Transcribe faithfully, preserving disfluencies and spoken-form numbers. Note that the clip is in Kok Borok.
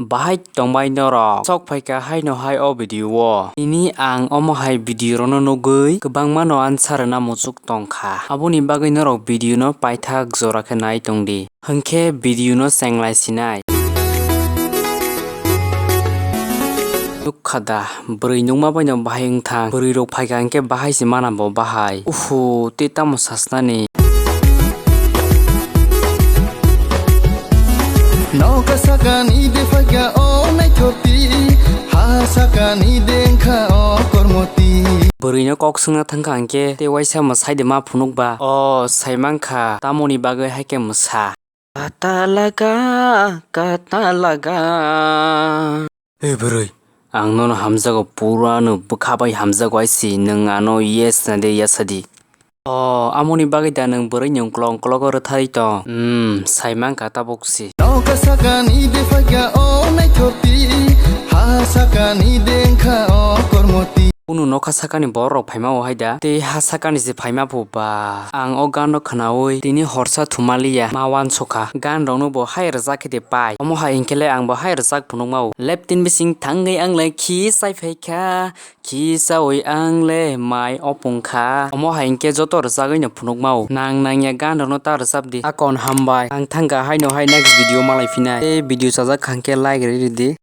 Bahai tongbai norok? Sok phaikha haino hai o video o. Tini ang omo hai video rokno nugwi kwbangma no answer rwna muchuk tongkha. Aboni bagwi norok video no paithak jora khe nai tongdi. Hwnkhe video no chenglai sinai. Nukha da, bwrwi nukma baino bahai wngthang. Bwrwi rok phaikha hwnkhe bahai se mana bo bahai. Uhu, tei tamo sasnani. Noka sakani de phaikha o naithokti, ha sakani de wngkha o kormoti. Bwrwino kok swngna thangkha hwnkhe tei waisa mwsai de ma phunukba. O, saimankha, tamoni bagwi haikhe mwsa. Katalaga, katalaga. Hei bwrwi, ang nono hamjago, pura no bwkha bai hamjago aisi, nwng ano yes na de yasa di. O, amoni bagwi da nwng bwrwi ni uklok uklogo rwthai tong? Hmm, saimankha tabuk si. Noka sakani de phaikha o naithokti, ha sakani de wngkha o kormoti. Kunu nokha sakani borok rok phaima o hai da? Tei ha sakani se phaima phu ba? Ang o gan no khwnaui tini horsa thumaliya ma wansukha. Gan rok no bo hai rwjak khe de pai. Omo hai hwnkhe le ang bo hai rwjak phunukma o. Leptin bising thangwi ang le khi sai phaikha, khi saui ang le mai opung kha. Omo hai hwnkhe joto rwjagwi no phunukma o. Nang nangya gan rok no ta rwjap di. Akon hambai. Ang thangkha haino hai next video malai phinai. Tei video chajak kha hwnkhe like rwdi.